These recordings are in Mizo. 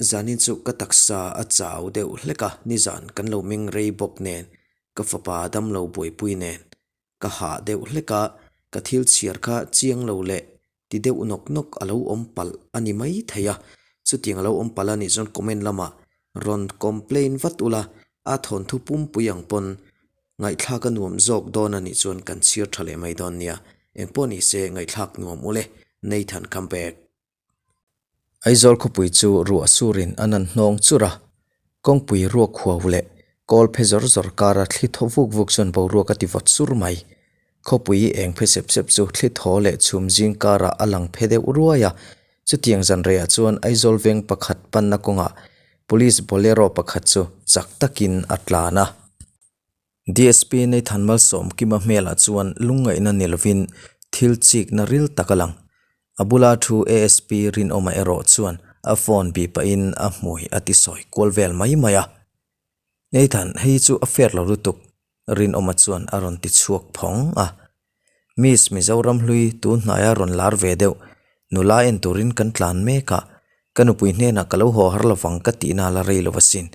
Zanin chu ka taksa a chau deuh hlek a, nizan kan lo meng rei bawk nen, ka fapa damlo buaipui nen ka hah deuh hlek a, ka thil chhiar kha chiang lo leh ti deuh nawk nawk a lo awm palh a ni mai thei a, chutiang a lo awm palh a nih chuan comment lamah rawn complain vat ula, a thawnthu pumpui ang pawn ngaihthlak a nuam zawk dawn a nih chuan kan chhiar tha leh mai dawn nia, engpawh ni se ngaihthlak nuam ule, Nathan come back. Aizawl khawpui chu ruah surin a nan hnawng churh a, kawngpui ruak huau leh kawl phe zawr zawr kara thli thaw vuk vuk chuan boruak a ti vawt sur mai. Khawpui eng phe sep sep chu thli thaw leh chhum zing karah a lang phe deuh ruai a, chutiang zan reiah chuan Aizawl veng pakhat panna kawngah Police Bolero pakhat chu chak takin a tlan a. DSP Nathan Malsawmkima hmelah chuan lungngaihna ni lovin thil chikna ril tak a lang. A bula thu ASP Rinawma erawh chuan a phone bih pahin a hmui a ti sawi kual vel mai mai a. Nathan, hei chu a fair lo lutuk, Rinawma chuan a rawn ti chhuak phawng a. Miss Mizoram hlui tun hnaia rawn lar ve deuh, nula en turin kan tlan mek a, ka nupui hnenah ka lo haw har lovang ka tihna la rei lo asin.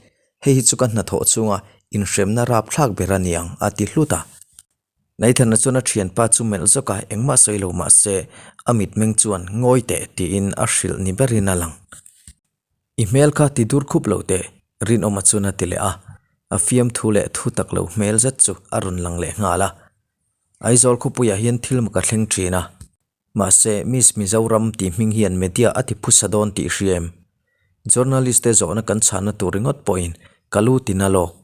Hei hi chu ka hnathawh chunga inhremna rapthlak ber a ni ang, a ti hlut a. Nathan-a chuan a thianpa chu melh zawk a, engmah sawi lo mah se, a mitmeng chuan ngawi teh tiin a hrilh ni berin a lang. I hmel kha ti dur khup lo teh, Rinawma chuan a ti leh a. A fiamthu leh thu tak lo hmel zet chu a rawn lang leh nghal a. Aizawl khawpuiah hian thil mak a thleng thin a. Mahse, Miss Mizoram tih hming hian media a ti phusa dawn tih hria em? Journalist te zawhna kan chhanna tur ringawt pawhin ka lu ti na lawk.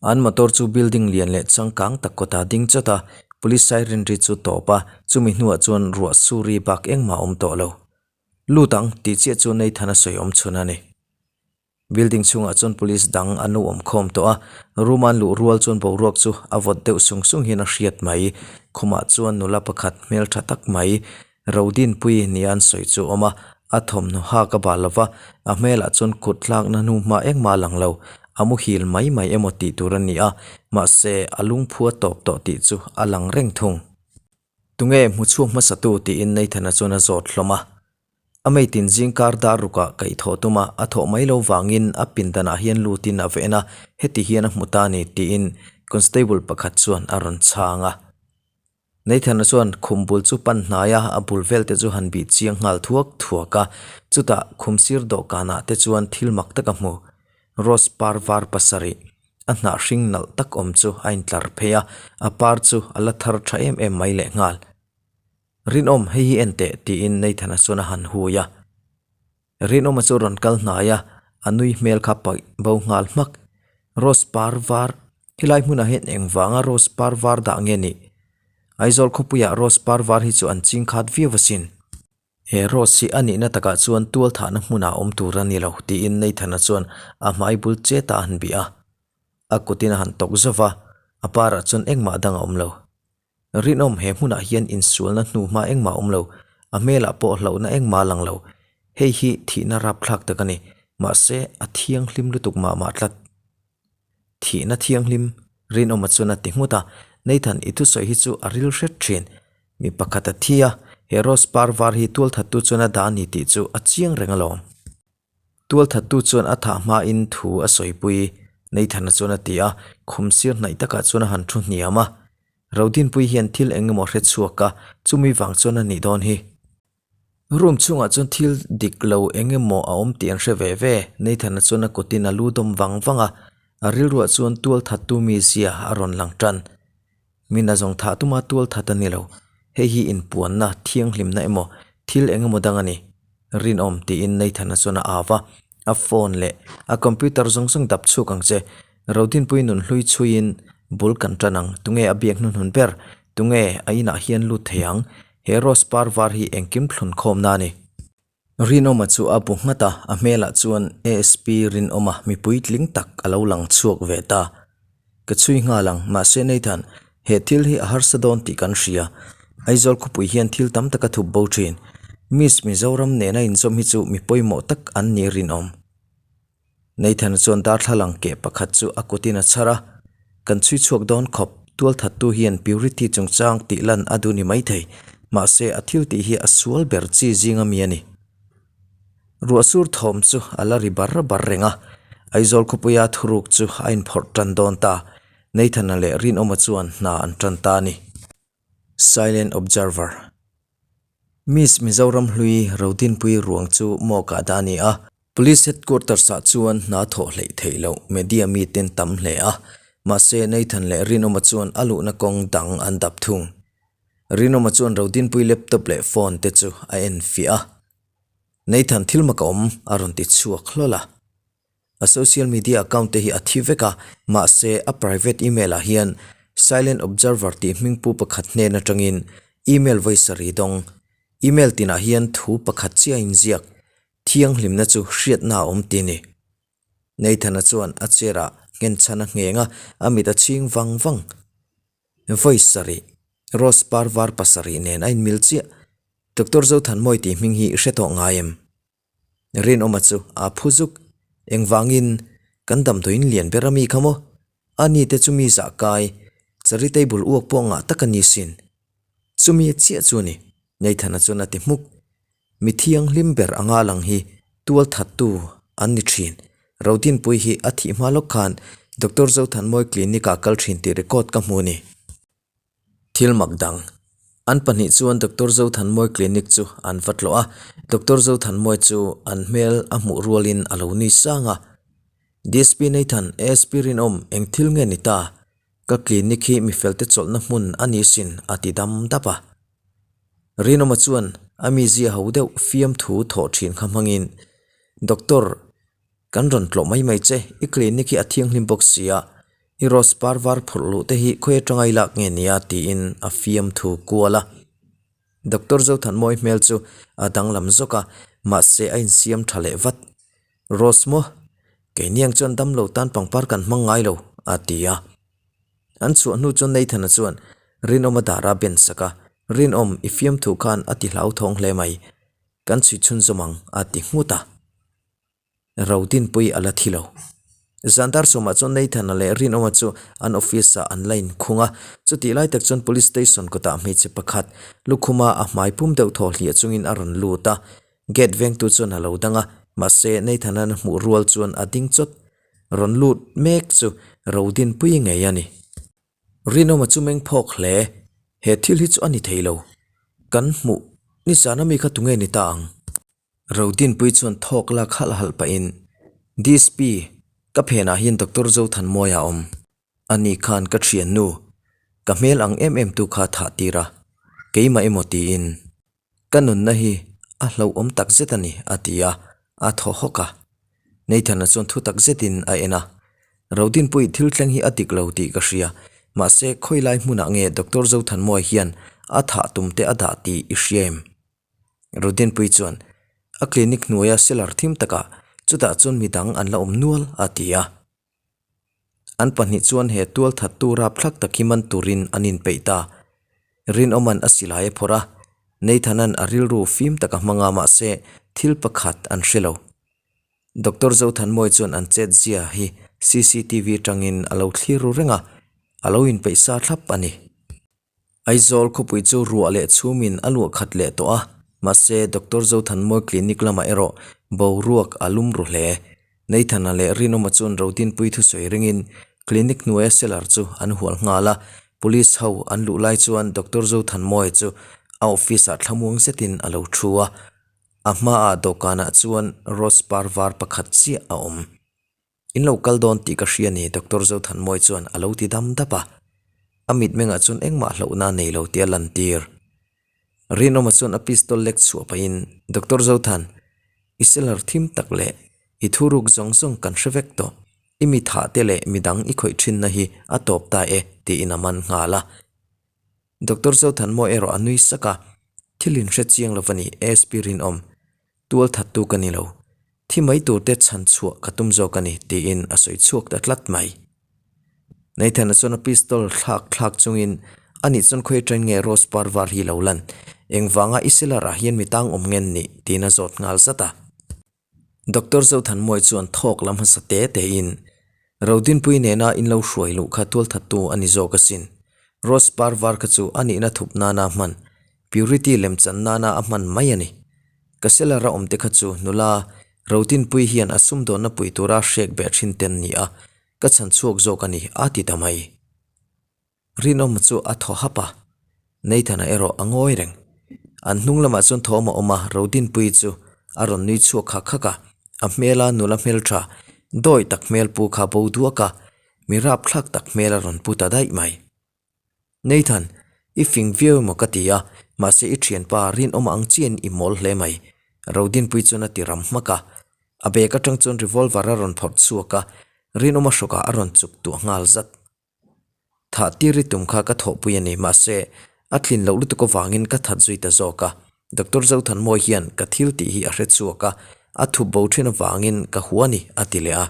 An motor chu building lian leh changkang tak kawtah ding chawt a, police siren ri chu tawp a, chumi hnuah chuan ruah suri bak engmah a awm tawh lo. Lut ang tih chiah chu Nathan a sawi awm chhun a ni. Building chhungah chuan police dang an lo awm khawm tawh a, room an luh rual chuan boruak chu a vawt deuh sung sung hian a hriat mai. Khumah chuan nula pakhat hmeltha tak mai Rodinpui nia an sawi chu a awm a, a thawmhnaw hak a bal lova, a hmelah chuan kut tlakna hnu hma engmah a lang lo. A muhil mai mai emaw tih tur a ni a, mahse a lungphu a tawp tawh tih chu a lang reng thung. Tunge hmu chhuak hmasatu tiin Nathan-a chuan a zawt hlawm a. A meitin zingkar dar rukah kaihthawh tum a, a thawh mai lo vangin a pindanah hian lutin a ven a, heti hian a hmu ta a ni tiin constable pakhat chuan a rawn chhang a. Nathan-a chuan khum bul chu pan hnai a, a bul vel te chu han bih chiang nghal thuak thuak a, chutah khum sir dawhkanah te chuan thil mak tak a hmu. Rose par var pasarih. A hnah hring nalh tak awm chu a intlar phei a, a par chu a la thar tha em em mai leh nghal. Rinawm, hei hi en teh, tiin Nathan-a chuan a han hui a. Rinawma chu rawn kal hnai a, a nui hmel kha paih bo nghal hmak. Rose par var, helai hmunah hian engvanga rose par var dah nge nih? Aizawl khawpuiah rose par var hi chu an ching khat viau asin. He rose hi a nihna takah chuan tual thahna hmunah awm tur a ni lo, tiin Nathan-a chuan a hmai bul chet a han bih a. A kutin a han tawk zauh va, a parah chuan engmah dang a awm lo. Rinawm, he hmunah hian insualna hnu hma engmah a awm lo, a hmelah pawh hlauhna engmah a lang lo. Hei hi thihna rapthlak tak a ni, mahse a thianghlim lutuk mah mah tlat. Thihna thianghlim, Rinawma chuan a ti nghut a, Nathan, i thusawi hi chu a ril hret thin. Mi pakhat a thi a, he rose par var hi tualthattu chuan a dah a ni tih chu a chiang reng alawm. Tualthattu chuan a thah hmain thu a sawipui, Nathan-a chuan a ti a, khum sir hnaih takah chuan a han thu hniam a. Rodinpui hian thil eng emaw hre chhuak a, chumi vang chuan a nih dawn hi. Room chhungah chuan thil dik lo eng emaw a awm tih an hre ve ve. Nathan-a chuan a kutin a lu dawm vang vang a, a rilruah chuan tual thattu mizia a rawn lang tan. Mina zawng thah tuma tual that a ni lo. Hei hi inpuanna, thianghlimna emaw thil eng emaw dang a ni. Rinawm tiin Nathan-a chuan a au va, a phone leh a computer zawng zawng dap chhuak ang che. Rodinpui nun hlui chhuiin bul kan tan ang, tunge a biak hnuhnun ber? Tunge a inah hian lut thei ang? He rose par var hi engkim thlun khawmna a ni. Rinawma chu a bu nghat a, a hmelah chuan ASP Rinawma mi puitling tak a lo lang chhuak ve ta. Ka chhui nghal ang, mahse Nathan, he thil hi a harsa dawn tih kan hria. Aizawl khawpui hian thil tam tak a thup bo thin. Miss Mizoram nena inzawm hi chu mi pawimawh tak an ni Rinawm. Nathan chuan darthlalang keh pakhat chu a kutin a chhar a, Kan chhui chhuak dawn khawp, tualthattu hian purity chungchang tih lan a duh ni maithei, mahse a thil tih hi a sual ber chi zinga mi a ni. Ruahsur thawm chu a la ri bar bar reng a, Aizawl khawpuia thuruk chu a inphawrh tan dawn ta. Nathan-a leh Rinawma chuan hna an tan ta a ni. Silent Observer. Miss Mizoram hlui Rodinpui ruang chu mawkah dah a ni a. Police Headquarters ah chuan hna thawh hleih theih loh media miten tam hle a, mahse Nathan leh Rinawma chuan a luhna kawng dang an dap thung. Rinawma chuan Rodinpui laptop leh phone te chu a en fiah a. Nathan thil mak a awm a rawn ti chhuak hlawl a. A social media account te hi a thi vek a, mahse a private email ah hian Silent Observer tih hmingpu pakhat hnen atangin email vawi sarih dawng. Email tinah hian thu pakhat chiah a inziak, thianghlimna chu hriatna a awm ti ni. Nathan-a chuan a chair ah nghenchhan a ngheng a, a mit a chhing vang vang. Vawi sarih, Rose par var pasarih nen a inmil chiah. Doctor Zothanmawi tih hming hi i hre tawh ngai em? Rinawma chu a phu zuk. Engvangin kan damdawiin lian ber a mi kha maw? A ni te chu mi zah kai, charitable uak pawh ngah tak a ni sin. Chumi chiah chu a ni, Nathan-a chuan a ti hmuk. Mi thianghlim ber anga lang hi tualthattu an ni thin. Rodinpui hi a thih hma lawk khan Doctor Zothanmawi clinic-ah kal thin tih record ka hmu a ni. Thil mak dang. An pahnih chuan Doctor Zothanmawi clinic chu an va tlawh a, Doctor Zothanmawi chu an hmel a hmuh rualin a lo nui sang a. DSP Nathan, ASP Rinawm, eng thil nge ni ta? Ka clinic hi mifelte chawlhna hmun a ni sin a ti dam dap a. Rinawma chuan a mizia ho deuh fiamthu thawh thin kha hmangin, Doctor, Kan rawn tlawh mai mai che, i clinic hi a thianghlim bawk si a, i rose par var phurh luh te hi khawi atanga i lak nge nia tiin a fiamthu kual a. Doctor Zothanmawi hmel chu a danglam zawk a, mahse a insiam tha leh vat. Rose maw? Keini ang chuan damlo tan pangpar kan hmang ngai lo, a ti a. An chhuah hnu chuan Nathan-a chuan Rinawma dara ben sak a, Rinawm, i fiamthu khan a ti hlauthawng hle mai. Kan chhui chhunzawm ang, a ti nghut a. Rodinpui a la thi lo. Zan dar sawmah chuan Nathan-a leh Rinawma chu an office-ah an la inkhung a. Chutih lai tak chuan Police Station kawtah hmeichhe pakhat lukhuma a hmai pum deuh thaw hliah chungin a rawn lut a. Gate vengtu chuan a lo dang a, mahse Nathan-a'n a hmuh rual chuan a ding chawt. Rawn lut mek chu Rodinpui ngei a ni. Rinawma chu meng phawk hle. He thil hi chu a ni thei lo. Kan hmuh nizan ami kha tunge ni ta ang? Rodinpui chuan thawk lak halh halh pahin, DSP, ka phenah hian Doctor Zothanmawia a awm. Ani khan ka thiannu, ka hmel ang em em tu kha thah tir a, keimah emaw tiin. Ka nunna hi a hlauhawm tak zet a ni, a ti a, a thaw hawk a. Nathan-a chuan thu tak zetin a en a, Rodinpui thil thleng hi a dik lo tih ka hria, mahse khawilai hmunah nge Doctor Zothanmawia hian a thah tum te a dah tih i hria em? Rodinpui chuan, A clinic hnuaia cellar thim takah chutah chuan midang an la awm nual, a ti a. An pahnih chuan he tualthattu rapthlak tak hi man turin an inpeih ta. Rinawma'n a silai a phawrh a, Nathan-a'n a rilru fim tak a hmang a mahse thil pakhat an hre lo. Doctor Zothanmawi chuan an chetzia hi cctv atangin a lo thlir ru reng a, a lo inpeih sa thlap a ni. Aizawl khawpui chu ruah leh chhumin a luah khat leh tawh a, mahse Doctor Zothanmawi Clinic lamah erawh boruak a lum ru hle. Nathan-a leh Rinawma chuan Rodinpui thusawi ringin clinic hnuaia cellar chu an hual nghal a, police ho an luh lai chuan Doctor Zothanmawia chu a office-ah thlamuang zetin a lo thu a, a hmaah dawhkanah chuan rose par var pakhat chiah a awm. In lo kal dawn tih ka hria ni Doctor Zothanmawi chuan a lo ti dam dap a. A mitmengah chuan engmah hlauhna a nei lo tih a lantir. Rinawma chuan a pistol lek chhuah pahin Doctor Zothan, i cellar thim tak leh i thuruk zawng zawng kan hre vek tawh. I mi thah te leh midang i khawih thinna hi a tawp ta e tiin a man nghal a. Doctor Zothanmawi erawh a nui sak a, Thil in hre chiang lo va ni, ASP Rinawm. Tual thattu ka ni lo. Thi mai tur te chhan chhuah ka tum zawk a ni, tiin a sawi chhuak ta tlat mai. Nathan-a chuan a pistol thlak thlak chungin, Anih chuan khawi atangin nge Rose par var hi lo lan? Engvanga i cellar-ah hian mi tang awm ngen ni? tiin a zawt nghal zat a. Doctor Zothanmawi chuan thawk la hmasa te tein, Rodinpui nena in lo hruai luh kha tualthattu a ni zawk asin. Rose par var kha chu a nihna thup nana a hman, purity lemchan nana a hman mai a ni. Ka cellar a awm te kha chu nula Rodinpuii hian a sumdawnna pui tura hrek beh thin te an ni a, ka chhan chhuak zawk a ni a ti ta mai. Rinawma chu a thaw hap a, Nathan-a erawh a ngawi reng. An hnung lamah chuan thawm a awm a, Rodinpuii chu a rawn nui chhuak hak hak a, a hmela nula hmeltha dawi tak hmel pu kha bo duak a, mi rapthlak tak hmel a rawn pu ta daih mai. Nathan, i fing viau emaw ka ti a, mahse i thianpa rinawm ang chiahin i mawl hle mai, Rodinpuii chuan a ti ram hmak a. A bag atang chuan revolver a rawn phawrh chhuak a, rinawma hrawkah a rawn chuk tuah nghal zat. Thah tir i tum kha ka thawhpui a ni, mahse a tlin loh lutuk avangin ka that zui ta zawk a. Doctor Zothanmawi hian ka thil tih hi a hre chhuak a, a thup bo thin avangin ka hua a ni, a ti leh a.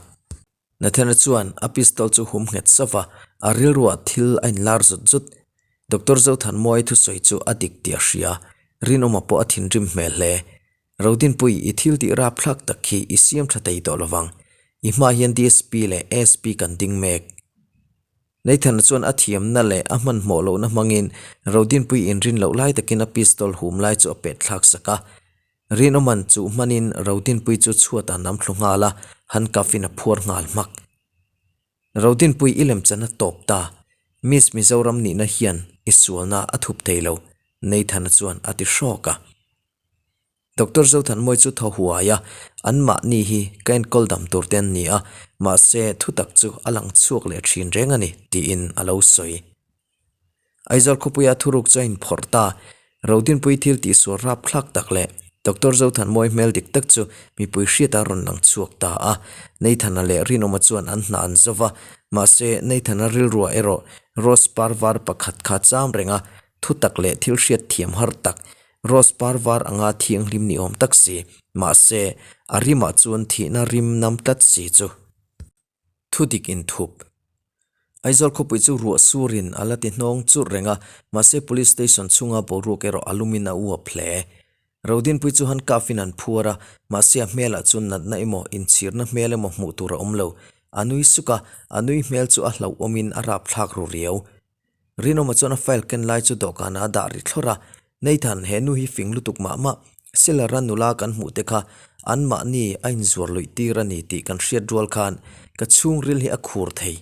Nathana chuan a pistol chu hum nghet sauh va, a rilruah thil a inlar zut zut. Doctor Zothanmawi thusawi chu a dik tih a hria, Rinawma pawh a thinrim hmel hle. Rodinpui, i thil tih rapthlak tak khi i siam tha thei tawh lovang. I hmaah hian DSP leh ASP kan ding mek. Nathan-a chuan a thiamna leh a hmanhmawh lohna hmangin Rodinpui inrin loh lai takin a pistol hum lai chu a pet thlak sak a. Rinawman chuh hmanin Rodinpui chu chhuatah nam thlu nghal a, handcuff in a phuar nghal hmak. Rodinpui i lemchan a tawp ta. Miss Mizoram nihna hian i sualna a thup thei lo, Nathan-a chuan a ti hrawk a. Doctor Zothanmawi chu thaw huai a, anmahni hi ka enkawl dam tur te an ni a, mahse thutak chu a lang chhuak leh thin reng a ni, tiin a lo sawi. Aizawl khawpuia thuruk chu a inphawrh ta, Rodinpui thil tihsual rapthlak tak leh Doctor Zothanmawi hmel dik tak chu mipui hriata rawn lang chhuak ta a. Nathan-a leh Rinawma chuan an hna an zo va, mahse Nathan-a rilruah erawh Rose par var pakhat kha cham reng a, thutak leh thil hriat thiam har tak, Rose par var anga thianghlim ni awm tak si, mahse a rimah chuan thihna rim nam tlat si chu. Thu dik inthup. Aizawl khawpui chu ruah surin a la ti hnawng churh reng a, mahse Police Station chhunga boruak erawh a lumin a uap hle. Rodinpui chu handcuff in an phuar a, mahse a hmelah chuan natna emaw inchhirna hmel emaw hmuh tur a awm lo. A nui suk a, a nui hmel chu a hlauhawmin a rapthlak ru riau. Rinawma chuan a file ken lai chu dawhkanah a dah ri thlawrh a, Nathan, he nu hi fing lutuk mah mah, Cellar-a nula kan hmuh te kha anmahni a inzuar luih tir a ni tih kan hriat rual khan ka chhungril hi a khur thei.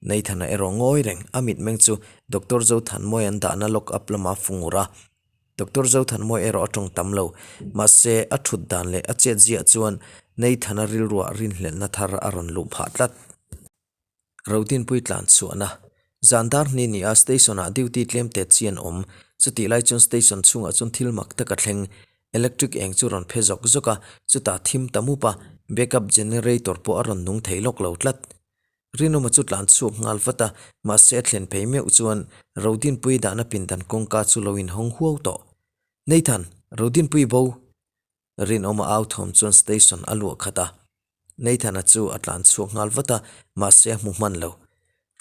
Nathan-a erawh ngawi reng, a mitmeng chu Doctor Zothanmawi an dahna lock up lama fu ngur a. Doctor Zothanmawi erawh a tawng tam lo, mahse a thut dan leh a chet ziah chuan Nathan-a rilruah rinhlelhna thar a rawn luh phah tlat. Rodinpui tlan chhuahna. Zan dar hnih ni a station ah duty tlem te chi an awm. Chutih lai chuan station chhungah chuan thil mak tak a thleng. Electric eng chu rawn phe zawk zawk a, chutah thim ta mup a, backup generator pawh a rawn nung thei lawk lo tlat. Rinawma chu tlan chhuak nghal vat a, mahse a thlen phei meuh chuan Rodinpui dahna pindan kawngka chu lo inhawng huau tawh. Nathan! Rodinpui bo! Rinawma au thawm chuan station a luah khat a, Nathan-a chu a tlan chhuak nghal vat a, mahse a hmu hman lo.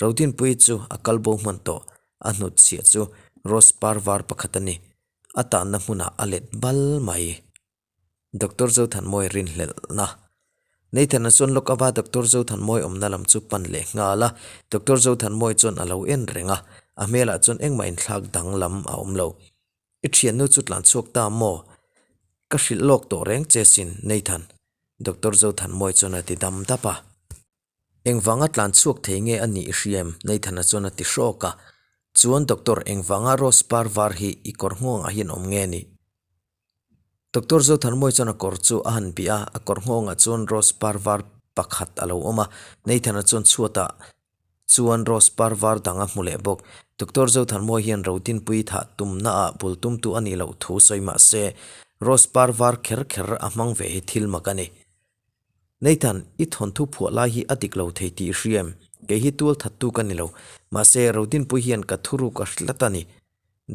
Rodinpuii chu a kal bo hman tawh, a hnut chhiah chu rose par var pakhat a ni. A tanna hmunah a let bal mai. Doctor Zothanmawi rinhlelhna. Nathan-a chuan lawk ava Doctor Zothanmawi awmna lam chu pan leh nghal a, Doctor Zothanmawi chuan a lo en reng a, a hmelah chuan engmah inthlak danglam a awm lo. I thiannu chu tlan chhuak ta maw? Ka hrilh lawk tawh reng che sin, Nathan, Doctor Zothanmawi chuan a ti dam dap a. Engvanga tlan chhuak thei nge a nih i hria em? Nathan-a chuan a ti hrawk a. Chuan Doctor, engvanga rose par var hi i kawr nghawngah hian awm nge ni? Doctor Zothanmawi chuan a kawr chu a han bih a, a kawr nghawngah chuan rose par var pakhat a lo awm a. Nathan-a chuan chhuatah Chuan rose par var dang a hmu leh bawk. Doctor Zothanmawi hian Rodinpui thah tumna ah bul tumtu a nih loh thu sawi mah se, rose par var kher kher a hmang ve hi thil mak a ni. Nathan, i thawnthu phuah lai hi a dik lo thei tih i hria em? Kei hi tual thattu ka ni lo. Mahse, Rodinpui hian ka thuruk a hlat a ni,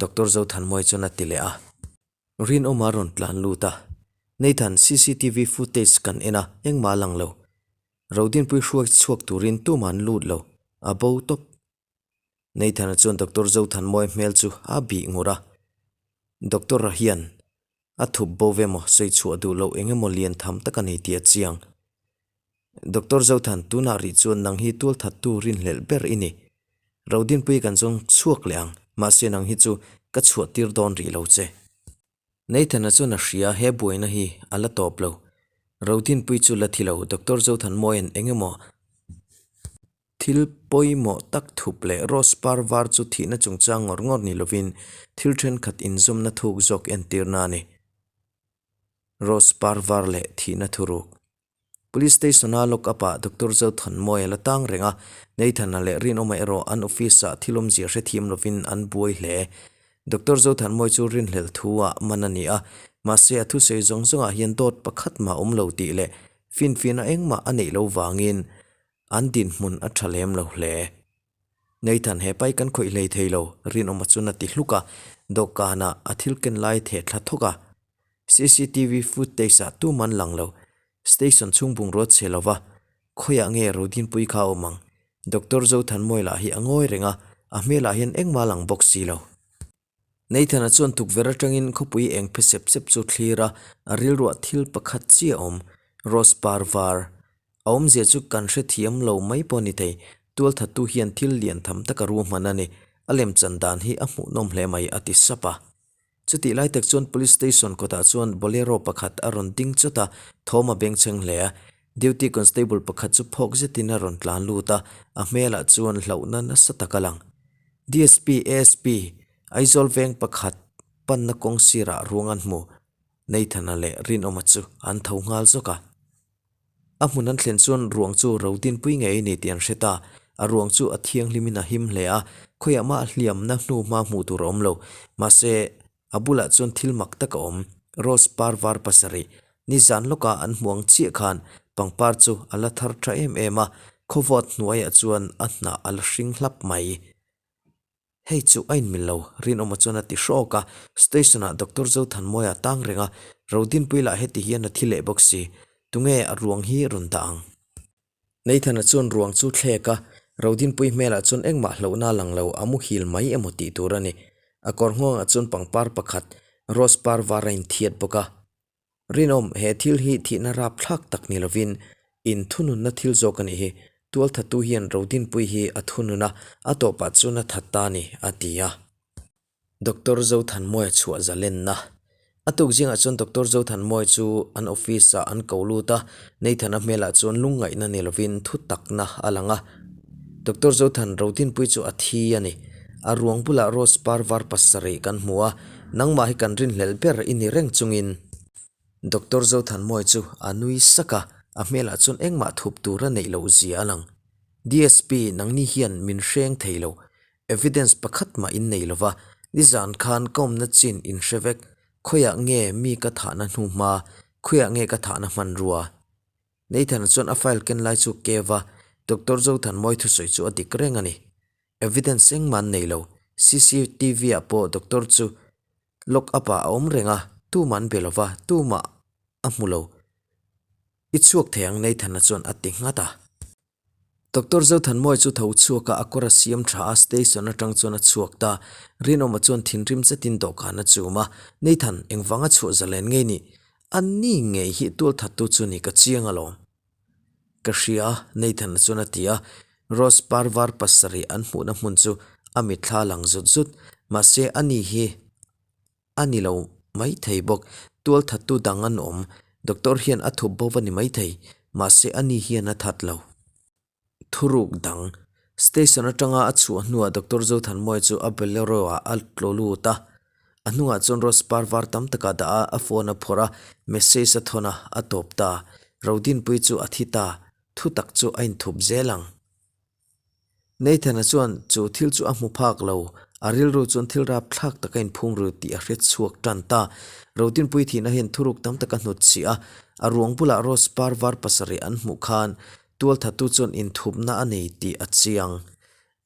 Doctor Zothanmawi chuan a ti leh a. Rinawma rawn tlan lut a. Nathan, cctv footage kan en a, engmah a lang lo. Rodinpui hruai chhuak turin tumah an lut lo, a bo tawp. Nathan-a chuan Doctor Zothanmawi hmel chu a bih ngur a. Doctor-a hian a thup bo ve maw sawi chhuah duh loh eng emaw lian tham tak a ni tih a chiang. Doctor Zothan, tunah rih chuan nang hi tualthattu rinhlelh ber i ni. Rodinpui kan zawng chhuak leh ang, mahse nang hi chu ka chhuah tir dawn rih lo che. Nathan-a chuan a hria, he buaina hi a la tawp lo. Rodinpuii chu la thi lo, Doctor Zothanmawia'n eng emaw thil pawimawh tak thup leh Rose par var chu thihna chungchang ngawr ngawr ni lovin thil thenkhat inzawmna thuk zawk entirna a ni. Rose par var leh thihna thuruk. Police Station-a lock up-ah Doctor Zothanmawia la tang reng a, Nathan-a leh Rinawma erawh an office-ah thil awmzia hrethiam lovin an buai hle. Doctor Zothanmawia chu rinhlelh thu-ah man a ni a, mahse a thusawi zawng zawngah hian dawt pakhat mah awm lo tih leh finfiahna engmah a neih lo vangin an dinhmun a tha lem lo hle. Nathan he pai kan khawih hlei thei lo, Rinawma chuan a ti hluk a, dawhkanah a thil ken lai theh thla thawk a. Cctv footage-ah tum an lang lo. Station chhung bungrua chhe lova, khawiah nge Rodinpui kha a awm ang? Doctor Zothanmawia lah hi a ngawi reng a, a hmelah hian engmah a lang bawk si lo. Nathan-a chuan tukverh atangin khawpui eng phe sep sep chu thlir a, a rilruah thil pakhat chiah a awm, Rose par var. A awmzia chu kan hrethiam lo mai pawh a ni thei, tualthattu hian thil lian tham taka ruahman a ni, a lemchan dan hi a hmuhnawm hle mai a ti sap a. Chutih lai tak chuan Police Station kawtah chuan Bolero pakhat a rawn ding chawt a, thawm a bengchheng hle a. Duty Constable pakhat chu phawk zetin a rawn tlan lut a, a hmelah chuan hlauhna nasa tak a lang. DSP, ASP, Aizawl veng pakhat panna kawng sirah ruang an hmu. Nathan-a leh Rinawma chu an tho nghal zawk a. A hmun an thlen chuan ruang chu ro dinpui ngei a ni tih an hre ta. A ruang chu a thianghlimin a him hle a, khawiah mah hliamna hnu hma hmuh tur a awm lo. Mahse, a bulah chuan thil mak tak a awm. Rose par var pasarih, nizan lawka an hmu ang chiah khan pangpar chu a la thar tha em em a, khawvawt hnuaiah chuan a hnah a la hring hlap mai. Hei chu a inmil lo, Rinawma chuan a ti hrawk a, Station-ah Doctor Zothanmawia a tang reng a, Rodinpui lah heti hian a thi leh bawk si, tunge a ruang hi rawn dah ang? Nathan-a chuan ruang chu thlek a, Rodinpui hmelah chuan engmah hlauhna a lang lo, a muhil mai emaw tih tur a ni. A kawr nghawngah chuan pangpar pakhat, rose par var a inthiat bawk a. Rinawm, he thil hi thihna rapthlak tak ni lovin inthununna thil zawk a nih hi. Tualthattu hian Rodinpui hi a thunun a, a tawpah chuan a that ta a ni, a ti a. Doctor Zothanmawia chhuah zalenna. A tuk zingah chuan Doctor Zothanmawia chu an office-ah an ko lut a, Nathan-a hmelah chuan lungngaihna ni lovin thu takna a lang a. Doctor Zothan, Rodinpui chu a thi a ni. A ruang bulah rose par var pasarih kan hmu a, nangmah hi kan rinhlelh ber i ni reng chungin. Doctor Zothanmawia chu a nui sak a, a hmelah chuan engmah thup tur a neih loh zia a lang. DSP, nangni hian min hreng thei lo. Evidence pakhat mah in nei lova, nizan khan ka awmna chin in hre vek. Khawiah nge mi ka thahna hnuhma, khawiah nge ka thahna hmanrua? Nathan-a chuan a file ken lai chu kev a, Doctor Zothanmawia thusawi chu a dik reng a ni. Evidence engmah an nei lo. CCTV ah pawh doctor chu lock up ah a awm reng a, tumah an be lo va, tumah a hmu lo. I chhuak thei ang Nathan-a chuan a ti nghat a. Doctor Zothanmawia chu tho chhuak a, a kawr a siam tha a, station atang chuan a chhuak ta. Rinawma chuan thinrim zetin dawhkan a chum a, Nathan, engvanga chhuah zalen ngei ni? A ni ngei hi tualthattu chu ni ka chiang alawm. Ka hria, Nathan-a chuan a ti a. Rose par var pasarih an hmuhna hmun chu a mitthla lang zut zut. Mahse, ani hi a ni lo maithei bawk. Tualthattu dang an awm. Doctor hian a thup bo va ni maithei. Mahse, ani hian a that lo. Thuruk dang. Station atanga a chhuah hnuah Doctor Zothanmawia chu a Bolero ah a tlaw lut a. A hnungah chuan rose par var tam tak a dah a, a phone a phawrh a, message a thawn a, a tawp ta. Rodinpui chu a thi ta. Thu tak chu a inthup zel ang. Nathan-a chuan chu thil chu a hmu phak lo. A rilru chuan thil rapthlak tak a inphung ru tih a hre chhuak tan ta. Rodinpui thihna hian thuruk tam tak a hnut chih a. A ruang bulah rose par var pasarih an hmuh khan Tualthattu chuan inthupna a nei tih a chiang.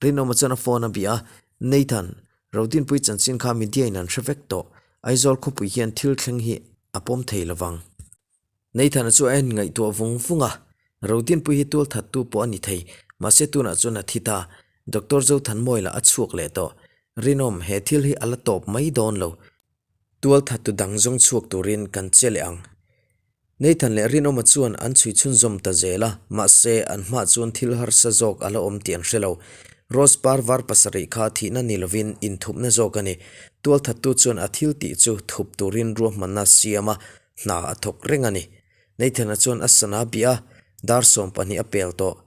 Rinawma chuan a phone a bih a, Nathan, Rodinpui chanchin kha media in an hre vek tawh. Aizawl khawpui hian thil thleng hi a pawm thei lovang. Nathan-a chu a en ngaihtuah vung vung a, Rodinpui hi tualthattu pawh a ni thei, mahse tunah chuan a thi ta. Doctor Zothanmawia lah a chhuak leh tawh. Rinawm, he thil hi a la tawp mai dawn lo. Tualthattu dang zawng chhuak turin kan che leh ang. Nathan leh Rinawma chuan an chhui chhunzawm ta zel a, mahse an hmah chuan thil harsa zawk a la awm tih an hre lo. Rose par var pasarih kha thihna ni lovin inthupna zawk a ni. Tualthattu chuan a thil tih chu thup turin ruahmanna a siam a, hna a thawk reng a ni. Nathan-a chuan a sana bih a, dar 12 a pel tawh.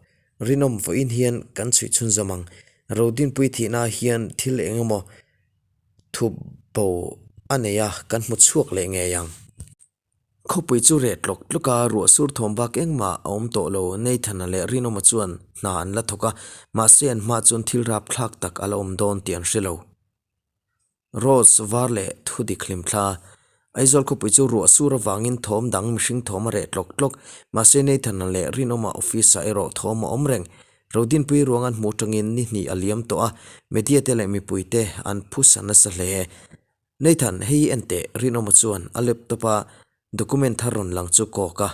Rinawm vawiin hian kan chhuih chhunzawm ang. Rodinpui thihna hian thil eng emaw thup bo a nei a, kan hmu chhuak leh ngei ang. Khawpui chu reh tlawk tlawk a, ruah sur thawm bak engmah a awm tawh lo. Nathan-a leh Rinawma chuan hna an la thawk a, mahse an hma chuan thil rapthlak tak a la awm dawn tih an hre lo. Rose var leh thudik hlimthla. Aizawl khawpui chu ruah sur avangin thawm dang mihring thawm a reh tlawk tlawk. Mahse Nathan-a leh Rinawma office-ah erawh thawm a awm reng. Rodinpui ruang an hmuh atangin ni hnih a liam tawh a, media te leh mipui te an phusa nasa hle. Nathan, hei hi en teh, Rinawma chuan a laptop-a document thar rawn lang chu kawk a.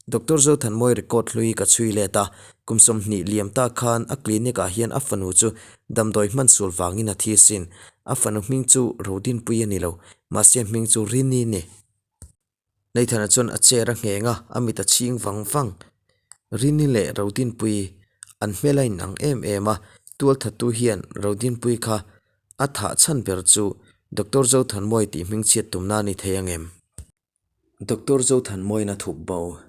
Doctor Zothanmawi record hlui ka chhui let a, kum 20 liam ta khan a clinic ah hian a fanu chu damdawi hman sul vangin a thi asin. A fanu hming chu Rodinpui a ni lo, mahse a hming chu Rini ni. Nathan-a chuan a chair a ngheng a, a mit a chhing vang vang. Rini leh Rodinpui an hmel a inang em em a, tualthattu hian Rodinpui kha a thah chhan ber chu Doctor Zothanmawi tih hmingchhiat tumna a ni thei ang em? Doctor Zothanmawiin a thup bo.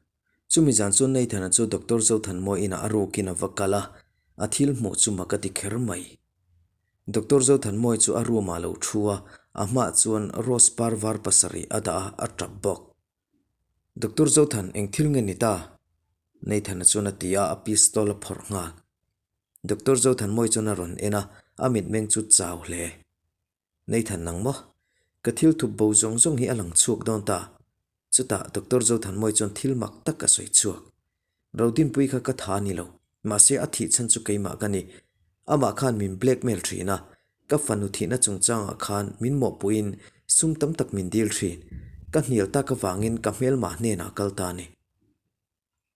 Chumi zan chu Nathan-a chu Doctor Zothanmawi inah a rukin a va kal a, a thil hmuh chu mak a ti kher mai. Doctor Zothanmawi chu a room-ah a lo thu a, a hmaah chuan rose par var pasarih a dah a, a tap bawk. Doctor Zothan, eng thil nge ni ta? Nathan-a chuan a ti a, a pistol a phawrh nghal. Doctor Zothanmawi chuan a rawn en a, a mitmeng chu chau hle. Nathan nang maw? Ka thil thup bo zawng zawng hi a lang chhuak dawn ta. Chutah Doctor Zothanmawi chuan thil mak tak a sawi chhuak. Rodinpui kha ka tha ni lo, mahse a thih chhan chu keimah ka ni. Amah khan min blackmail thin a, ka fanu thihna chungchangah khan min mawhpuiin sum tam tak min dil thin. Ka hnial tak avangin ka hmelmah hnenah kal ta a ni.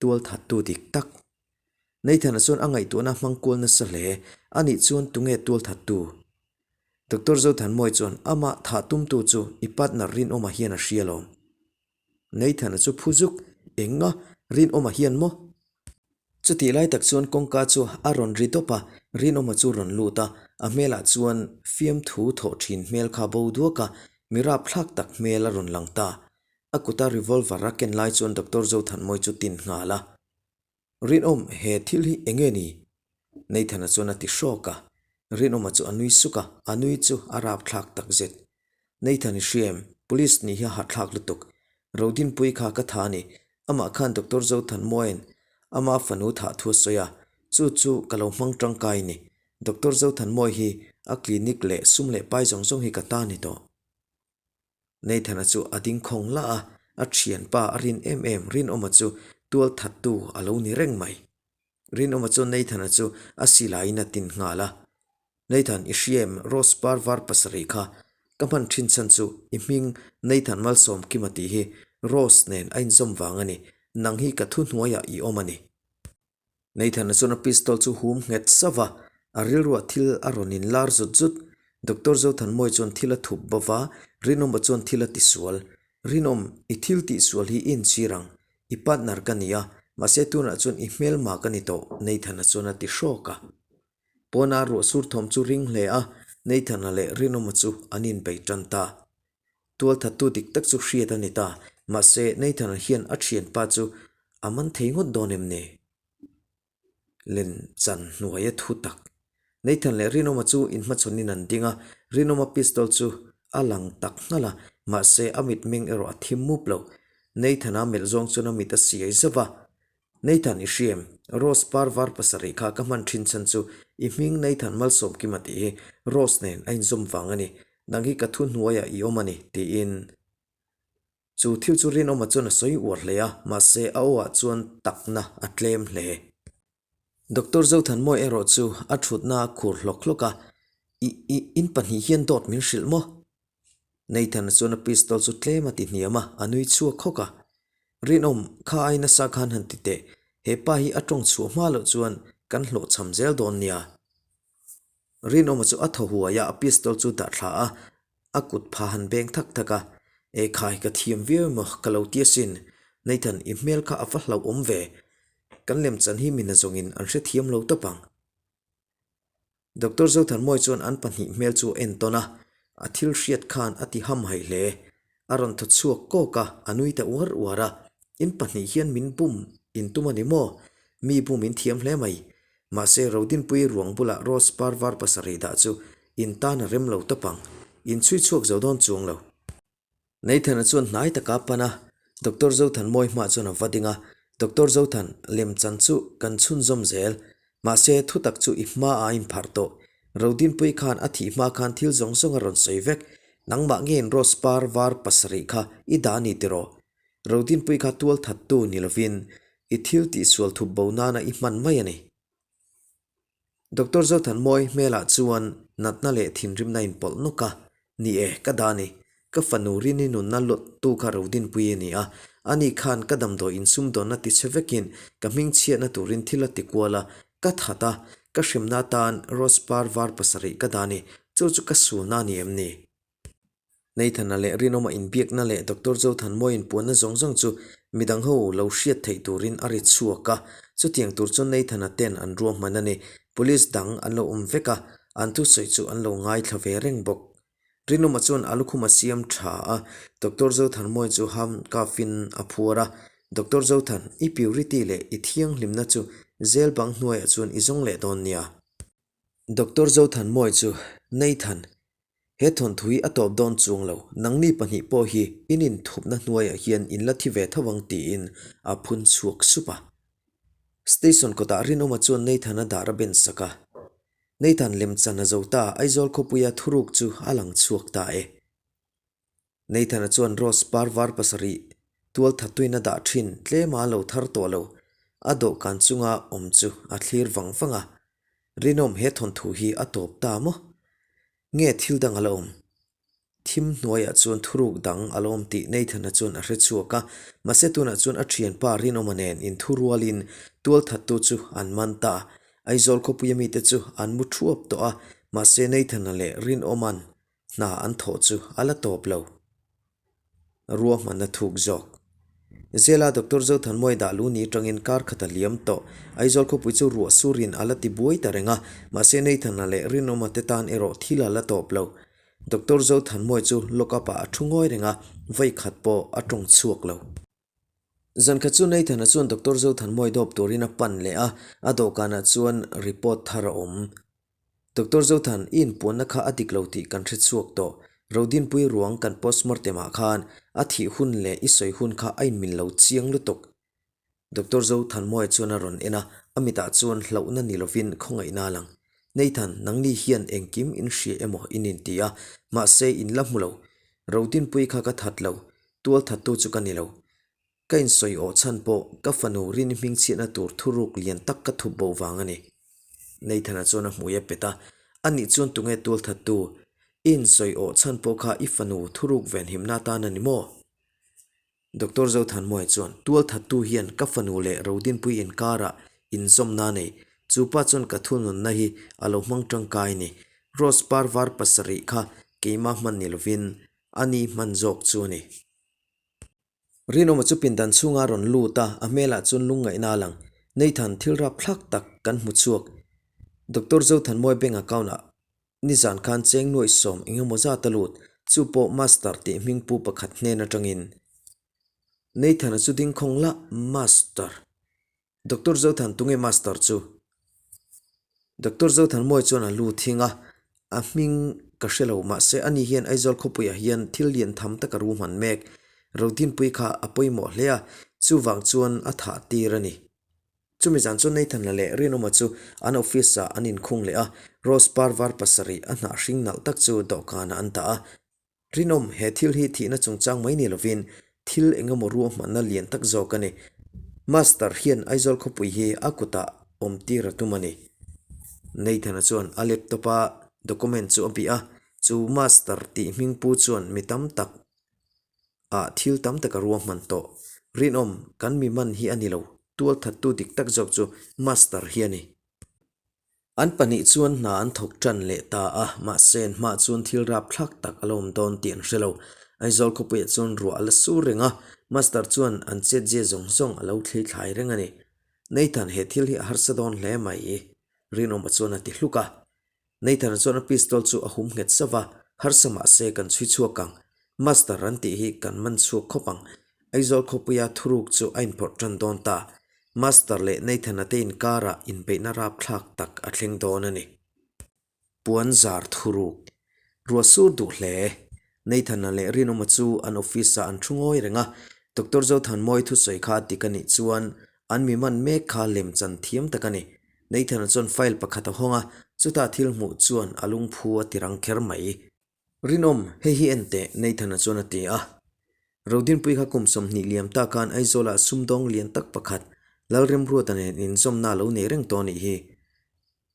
Tualthattu dik tak. Nathan-a chuan a ngaihtuahna hmang kual nasa hle. Anih chuan tunge tualthattu? Doctor Zothanmawi chuan amah thah tumtu chu i partner Rinawma hian a hria alawm. Nathan-a chu phu zuk, Eng a? Rinawma hian maw? Chutih lai tak chuan kawngka chu a rawn ri dawp a, Rinawma chu rawn lut a, a hmelah chuan fiamthu thawh thin hmel kha bo duak a, mi rapthlak tak hmel a rawn lang ta. A kuta revolver a ken lai chuan Doctor Zothanmawi chu tin nghal a. Rinawm, he thil hi eng nge ni? Nathan-a chuan a ti hrawk a. Rinawma chu a nui suk a, a nui chu a rapthlak takzet. Nathan i hria em? Police nih hi a hahthlak lutuk. Rodinpui kha ka tha a ni. Amah khan Doctor Zothanmawiin ama fanu thah thu a sawi a, chu chu ka lo hmang tangkai a ni. Doctor Zothanmawi hi a clinic leh sum leh pai zawng zawng hi ka ta a ni tawh. Nathan-a chu a ding khawng lah a, a thianpa a rin em em Rinawma chu tual thattu a lo ni reng mai. Rinawma chuan Nathan-a chu a silaiin a tin nghal a, Nathan, i hria em Rose par var pasarih kha ka hman thin chhan chu i hming Nathan Malsawmkima tih hi Rose nen a inzawm vang a ni, nang hi ka thuhnuaiah i awm a ni. Nathan-a chuan a pistol chu hum nghet sauh va, a rilruah thil a rawn inlar zut zut. Doctor Zothanmawi chuan thil a thup bo va, Rinawma chuan thil a tisual. Rinawm, i thil tihsual hi i inchhir ang. I partner ka ni a, mahse tunah chuan i hmelma ka ni tawh, Nathan-a chuan a ti hrawk a. Pawna ruah sur thawm chu ring hle a, Nathan-a leh Rinawma chu an inbei tan ta. Tualthattu dik tak chu hriat a ni ta, mahse Nathan-a hian a thianpa chu a man thei ngawt dawn em ni? Len chan hnuaia thu tak. Nathan leh Rinawma chu inhmachhawnin an ding a, Rinawma pistol chu a lang tak nghalh a, mahse a mitmeng erawh a thim mup lo. Nathan-a melh zawng chuan a mit a siai zauh a, Nathan i hria em? Rose par var pasarih kha ka hman thin chhan chu i hming Nathan Malsawmkima tih hi Rose nen a inzawm vang a ni. Nang hi ka thu hnuaiah i awm a ni, tiin. Chu thil chu Rinawma chuan a sawi uar hle a, mahse a awah chuan takna a tlem hle. Doctor Zothanmawi erawh chu a thutna a khur hlawk hlawk a, I, i, in pahnih hian dawt min hrilh maw? Nathan-a chuan a pistol chu tlem a ti hniam a, a nui chhuak hawk a. Rinawm, kha ai nasa khan han ti teh, he pa hi a tawng chhuah hma loh chuan kan hlawhchham zel dawn nia. Rinawma chu a thaw huai a, a pistol chu dah thla a, a kut pha han beng thak thak a. Ekhai, ka thiam viau emaw ka lo ti asin. Nathan, i hmel kha a va hlauhawm ve. Kan lemchan hi mina zawngin an hrethiam lo tawp ang. Doctor Zothanmawii chuan an pahnih hmel chu a entawn a, a thil hriat khan a ti hamhaih hle. A rawn thaw chhuak kawk a, a nui ta uar uar a. In pahnih hian min bum in tum a ni maw? Mi bum in thiam hle mai. Mahse, Rodinpuii ruang bulah Rose par var pasarih dah chu in tan a rem lo tawp ang. In chhui chhuak zo dawn chuang lo. Nathan-a chuan hnai taka a pan a, Doctor Zothanmawii hmah chuan a va ding a, Doctor Zothan, lemchan chu kan chhunzawm zel. Mahse, thutak chu i hmaah a inpharh tawh. Rodinpuii khan a thih hma khan thil zawng zawng a rawn sawi vek. Nangmah ngein Rose par var pasarih kha i dah a ni tiraw? Rodinpuii kha tualthattu ni lovin i thil tihsual thup bo nana i hman mai a ni. Doctor Zothanmawii hmelah chuan natna leh thinrimna a inpawlh nawk a, Ni e, ka dah a ni. Ka fanu Rini nunna lawttu kha Rodinpuii a ni a, ani khan ka damdawi insumdawnna tichhe vekin ka hmingchhiatna turin thil a ti kual a, ka that a, ka hremna atan Rose par var pasarih ka dah a ni, chu chu ka sulna a ni em ni? Nathan-a leh Rinawma inbiakna leh Doctor Zothanmawii inpuanna zawng zawng chu midang ho lo hriat theih turin a ri chhuak a, chutiang tur chuan Nathan-a ten an ruahman a ni. Police dang an lo awm vek a, an thusawi chu an lo ngaithla ve reng bawk. Rinawma chuan a lukhum a siam tha a, Doctor Zothanmawii chu handcuff-in a phuar a, Doctor Zothan, i purity leh i thianghlimna chu zel bang hnuaiah chuan i zawng leh dawn nia. Doctor Zothanmawii chu, Nathan, He thawnthu hi a tawp dawn chuang lo, nangni pahnih pawh hi in inthupna hnuaiah hian in la thi ve tho ang tiin a phun chhuak sup a. Station kawtah Rinawma chuan Nathan-a dar a ben sak a. Nathan lemchan a zo ta, Aizawl khawpuia thuruk chu a lang chhuak ta e. Nathan-a chuan Rose par var pasarih tual thattuin a dah thin tlema a lo thar tawh lo, a dawhkan chunga awm chu a thlir vang vang a. Rinawm he thawnthu hi a tawp ta maw? Nge thil dang a la awm? Thim hnuaiah chuan thuruk dang a la awm tih Nathan-a chuan a hre chhuak a, mahse tunah chuan a thianpa Rinawma nen inthurualin tual thattu chu an man ta. Aizawl khawpuia mite chu an mu thuap tawh a, mahse Nathan-a leh Rinawma'n hna an thawh chu a la tawp lo. Ruahmanna thuk zawk. Zela Doctor Zothanmawii dah lu ni atangin kar khat a liam tawh. Aizawl khawpui chu ruah surin a la ti buai ta reng a, mahse Nathan-a leh Rinawma te tan erawh thil a la tawp lo. Doctor Zothanmawii chu lock up-ah a thu ngawi reng a, vawi khat pawh a tawng chhuak lo. Zankhat chu Nathan-a chuan Doctor Zothanmawii dawp turin a pan leh a, a dawhkanah chuan report thar a awm. Doctor Zothan, i inpuanna kha a dik lo tih kan hre chhuak tawh. Rodinpui ruang kan postmortem ah khan a thih hun leh i sawi hun kha a inmil lo chiang lutuk. Doctor Zothanmawia chuan a rawn en a, a mitah chuan hlauhna ni lovin khawngaihna a lang. Nathan, nangni hian engkim in hria emaw in inti a, mahse in la hmu lo. Rodinpui kha ka that lo, tual thattu chu ka ni lo. Ka insawi awh chhan pawh ka fanu Rini hmingchhiatna tur thuruk lian tak ka thup bo vang a ni. Nathan-a chuan a hmui a pet a, Anih chuan tunge tualthattu? I insawi awh chhan pawh kha i fanu thuruk venhimna atan a ni maw? Doctor Zothanmawia chuan, Tualthattu hian ka fanu leh Rodinpui inkarah inzawmna a nei. Chu pa chuan ka thununna hi a lo hmang tangkai a ni. Rose par var pasarih kha keimah hman ni lovin a ni hman zawk chu a ni. Rinawma chu pindan chhunga a rawn lut a, a hmelah chuan lungngaihna a lang. Nathan, thil rap thlak tak kan hmu chhuak. Doctor Zothanmawii bank account-ah nizan khan cheng nuaih sawm eng emaw zat a lut, chu pawh Master tih hming pu pakhat hnen atangin. Nathan-a chu ding khawng lah, Master. Doctor Zothan tunge master chu? Doctor Zothanmawii chuan a lu thing a, a hming ka hre lo mahse ani hian Aizawl khawpuiah hian thil lian tham tak a ru hman mek. Rodinpui kha a pawimawh hle a, chuvang chuan a thah tir a ni. Chumi zan chuan Nathan la leh Rinawma chu an office ah an inkhung leh a, Rose par var pasarih a hnah hring nalh tak chu dawhkanah an dah a. Rinawm, he thil hi thihna chungchang mai ni lovin thil eng emaw ruahmanna lian tak zawk a ni. Master hian Aizawl khawpui hi a kutah awm tir a tum a ni. Nathan-a chuan a laptop-a document chu a bih a, chu Master tih hming pu chuan mi tam tak ah thil tam tak a ruahman tawh. Rinawm, kan mi man hi a ni lo, tualthattu dik tak zawk chu Master hi a ni. An pahnih chuan hna an thawk tan leh ta a, mahse an hmaah chuan thil rapthlak tak a la awm dawn tih an hre lo. Aizawl khawpuiah chuan ruah a la sur reng a, Master chuan an chetzia zawng zawng a lo thli thlai reng a ni. Nathan, he thil hi a harsa dawn hle mai, Rinawma chuan a ti hluk a. Nathan-a chuan a pistol chu a hum nghet sauh va, Harsa mahse kan chhui chhuak ang. Master an tih hi kan man chhuak khawp ang. Aizawl khawpuia thuruk chu a inphawrh tan dawn ta. Master leh Nathan-a te inkarah inbeihna rapthlak tak a thleng dawn a ni. Puan zar thuruk. Ruah sur duh hle. Nathan-a leh Rinawma chu an office-ah an thu ngawi reng a. Doctor Zothanmawii thusawi kha a dik a nih chuan an mi man mek kha lem chan thiam tak a ni. Nathan-a chuan file pakhat a hawng a, chutah thil hmuh chuan a lungphu a ti rang kher mai. Rinawm, hei hi en teh, Nathan-a chuan a ti a. Rodinpui kha kum 20 liam ta khan Aizawlah sumdawng lian tak pakhat Lalremruata nen inzawmna a lo nei reng tawh a nih hi.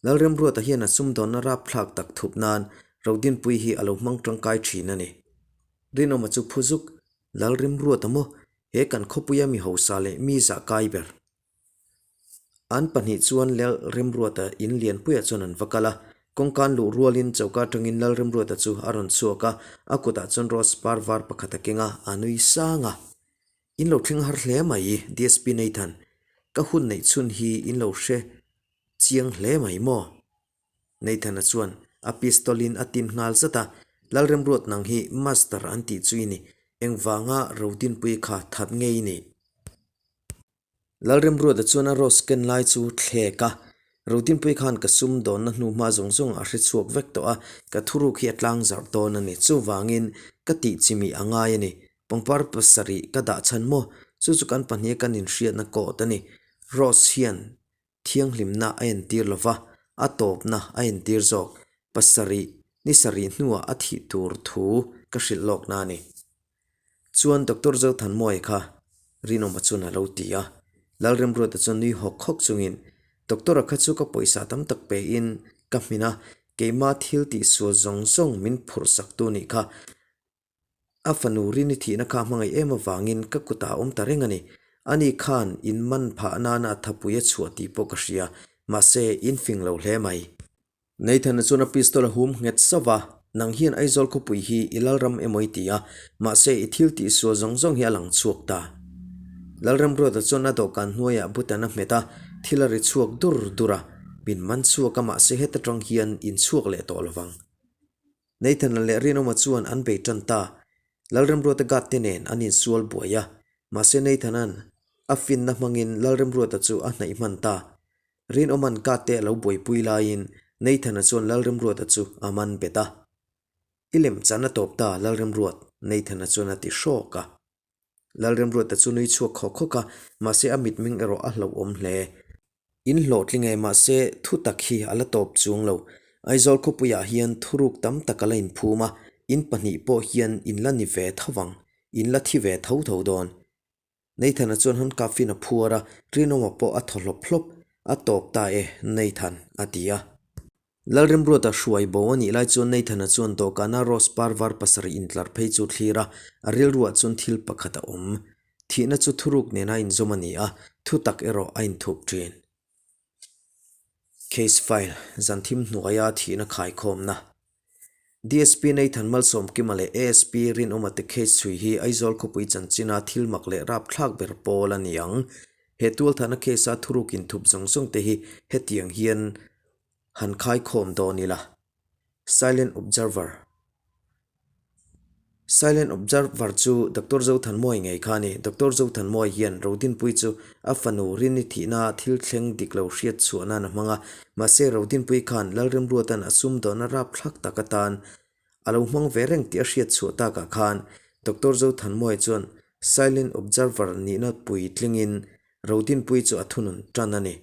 Lalremruata hian a sumdawnna rapthlak tak thup nan Rodinpui hi a lo hmang tangkai thin a ni. Rinawma chu phu zuk, Lalremruata maw? He kan khawpuia mi hausa leh mi zah kai ber. An pahnih chuan Lalremruata in lianpuiah chuan an va kal a, kawngkan luh rualin choka atangin Lalremruata chu a rawn chhuak a, a kutah chuan rose par var pakhat a keng a, a nui sang a. In lo thleng har hle mai, DSP Nathan, ka hun neih chhun hi in lo hre chiang hle mai maw? Nathan-a chuan a pistol-in a tin nghal zat a, Lalremruat nang hi Master an tih chu i ni, engvanga Rodinpui kha that nge i nih? Lalremruata chuan a rose ken lai chu thlek a, Rodinpui khan ka sum dawnna hnu hma zawng zawng a hre chhuak vek tawh a, ka thuruk hi a tlang zarh dawn a ni. Chuvangin ka tih chimih a ngai a ni. Pangpar pasarih ka dah chhan maw? Chu chu kan pahniha kan inhriatna kawt a ni. Rose hian thianghlimna a entir lo va, a tawpna a entir zawk. Pasarih, ni sarih hnuah a thih tur thu ka hrilh lawkna a ni. Chuan Doctor Zothanmawia kha Rinawma chuan a lo ti a. Lalremruata chuan nui hawk hawk chungin, Doctor-a kha chu ka pawisa tam tak pein ka hmin a, keima thil tihsual zawng zawng min phurhsaktu nih kha. A fanu Rini thihna kha hmangaih em avangin ka kutah a awm ta reng a ni. Ani khan in man phah nana a thapui a chhuah tih pawh ka hria, mahse in fing lo hle mai. Nathan-a chuan a pistol a hum nghet sauh a, Nang hian Aizawl khawpui hi i lalram emaw i ti a, mahse i thil tihsual zawng zawng hi a lang chhuak ta. Lalramruata chuan a dawhkan hnuaiah button a hmet a, thil a ri chhuak dur dur a, Min man chhuak a mahse heta tang hian in chhuak leh tawh lovang. Nathan-a leh Rinawma chuan an bei tan ta. Lalremruata guard te nen an insual buai a, mahse Nathan-a'n a finna hmangin Lalremruata chu a hnaih hman ta. Rinawma'n guard te a lo buaipui laiin Nathan-a chuan Lalremruata chu a man bet a. I lem chan a tawp ta Lalremruat, Nathan-a chuan a ti hrawk a. Lalremruata chu nui chhuak khawk khawk a, mahse a mitmeng erawh a hlauhawm hle. In hlawhtling e, mahse thu tak hi a la tawp chuang lo. Aizawl khawpuiah hian thuruk tam tak a la inphum a, in pahnih pawh hian in la ni ve tho vang, in la thi ve tho tho dawn. Nathan-a chuan handcuff-in a phuar a, Rinawma pawh a thaw hlawp hlawp. A tawp ta e, Nathan, a ti a. Lalremruata hruai bo a nih lai chuan Nathan-a chuan dawhkana rose par var pasarih intlar phei chu thlir a, a rilruah chuan thil pakhat a awm. Thihna chu thuruk nena inzawm a ni a, thu tak erawh a inthup thin. Case file, Zanthim hnuaia thihna khaikhawmna. DSP Nathan Malsawmkima leh ASP Rinawma te case chhui hi Aizawl khawpui chanchina thil mak leh rapthlak ber pawl a ni ang. He tualthahna case-a thuruk inthup zawng zawng te hi hetiang hian Han khaikhawm dawn ila. Silent Observer Silent Observer chu Doctor Zothanmawii ngei kha a ni. Doctor Zothanmawii hian Rodinpui chu a fanu Rini thihna thil thleng dik lo hriat chhuah nan a hmang a. Mahse Rodinpui khan Lalremruata'n a sumdawnna rapthlak tak atan a lo hmang ve reng tih a hriat chhuah takah khan Doctor Zothanmawii chuan Silent Observer nihna puitlingin Rodinpui chu a thunun tan a ni.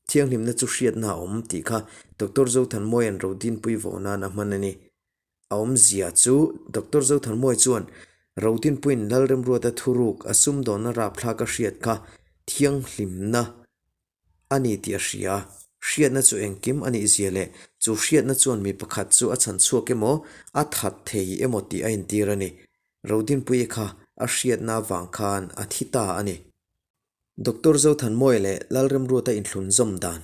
Thianghlimna chu hriatna a awm tih kha Doctor Zothanmawia'n Rodinpui vawh nan a hman a ni. A awmzia chu Doctor Zothanmawi chuan Rodinpuiin Lalremruata thuruk a sumdawnna rapthlak a hriat kha thianghlimna a ni tih a hria. Hriatna chu engkim a nih zia leh chu hriatna chuan mi pakhat chu a chhan chhuak emaw a that thei emaw tih a intir a ni. Rodinpuii kha a hriatna avang khan a thi ta a ni. Doctor Zothanmawia leh Lalremruata inthlun zawm dan.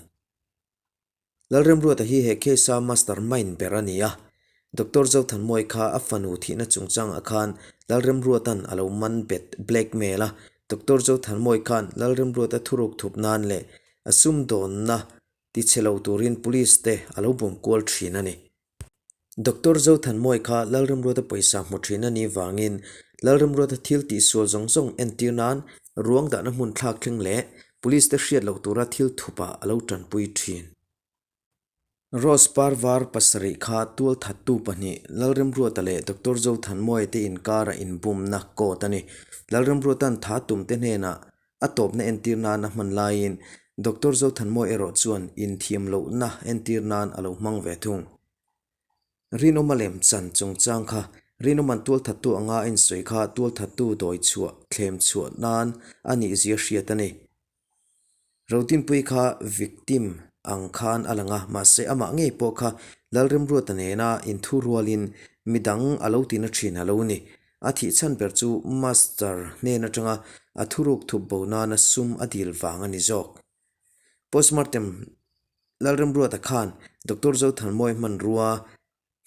Lalremruata hi he case-a master mind ber a ni a. Doctor Zothanmawia kha a fanu thihna chungchangah khan Lalremruata'n a lo man bet, blackmail, a. Doctor Zothanmawia khan Lalremruata thuruk thup nan leh a sumdawnna. Tichhe lo turin Police te a lo bum kual thin a ni. Doctor Zothanmawii kha Lalremruata pawisa hmu thin a nih vangin Lalremruata thil tihsual zawng zawng entir nan ruang dahna hmun thlak thleng leh Police te hriat loh tura thil thupah a lo tanpui thin. Rose Parvar pasarih kha tualthattu pahnih Lalremruata leh Doctor Zothanmawii te inkara inbumna court a ni. Lalremruata'n tha tumte hnenah A tawpna entir nan a hman laiin Doctor Zothanmawii erawh chuan inthiam lohna entir nan a lo hmang ve thung. Rinawma lem chan chungchang kha Rinawma'n tualthattu anga a insawi kha tualthattu dawi chhuah thlem chhuah nan a nih zia hriat a ni. Rodinpuii kha victim ang khan a lang a, mahse amah ngei pawh kha Lalremruata nena inthurualin midang a lo tina thin a lo ni. A thih chhan ber chu Master hnen atanga a thuruk thup bo nana sum a dil vang a ni zawk. Postmortem Lalremruata khan Doctor Zothanmawii hmanrua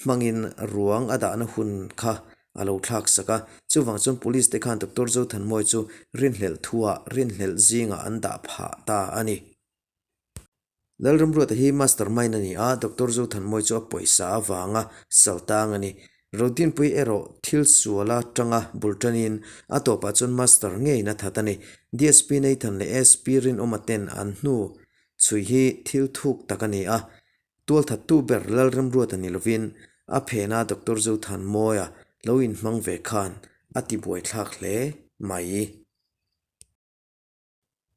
hmangin ruang a dahna hun kha a lo thlak sak a, chuvang chuan Police te khan Doctor Zothanmawii chu rinhlelh thuah rinhlelh zingah an dah phah ta a ni. Lalramruata hi mastermind a ni a, Doctor Zothanmawii chu a pawisa avanga saltang a ni. Rodinpui erawh thil suala tanga bul tanin a tawpah chuan master ngeiin a that a ni. DSP Nathan leh SP Rinawma ten an hnu chhui hi thil thuk tak a ni a, tualthattu ber Lalramruata ni lovin a phena Doctor Zothanmawia lo inhmang ve khan a tibuaithlak hle mai.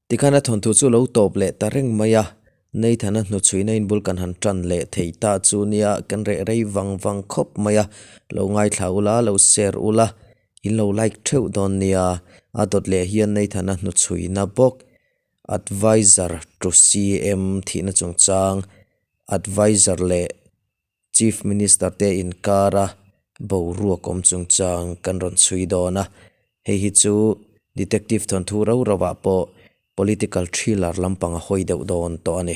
Tikhan a thawnthu chu lo tawp leh ta reng mai a, Nathan-a hnuchhuina inbul kan han tan leh thei ta chu nia kan reh rei vang vang khawp mai a, lo ngaithla ula, lo share ula, in lo like theuh dawn nia, a dawt leh hian Nathan-a hnuchhuina bawk Adviser to CM thihna chungchang Adviser leh Chief Minister te inkara boruak awm chungchang kan rawn chhui dawn a, hei hi chu Detective thawnthu rau rauah pawh political thriller lampang a hawi deuh dawn tawh a ni.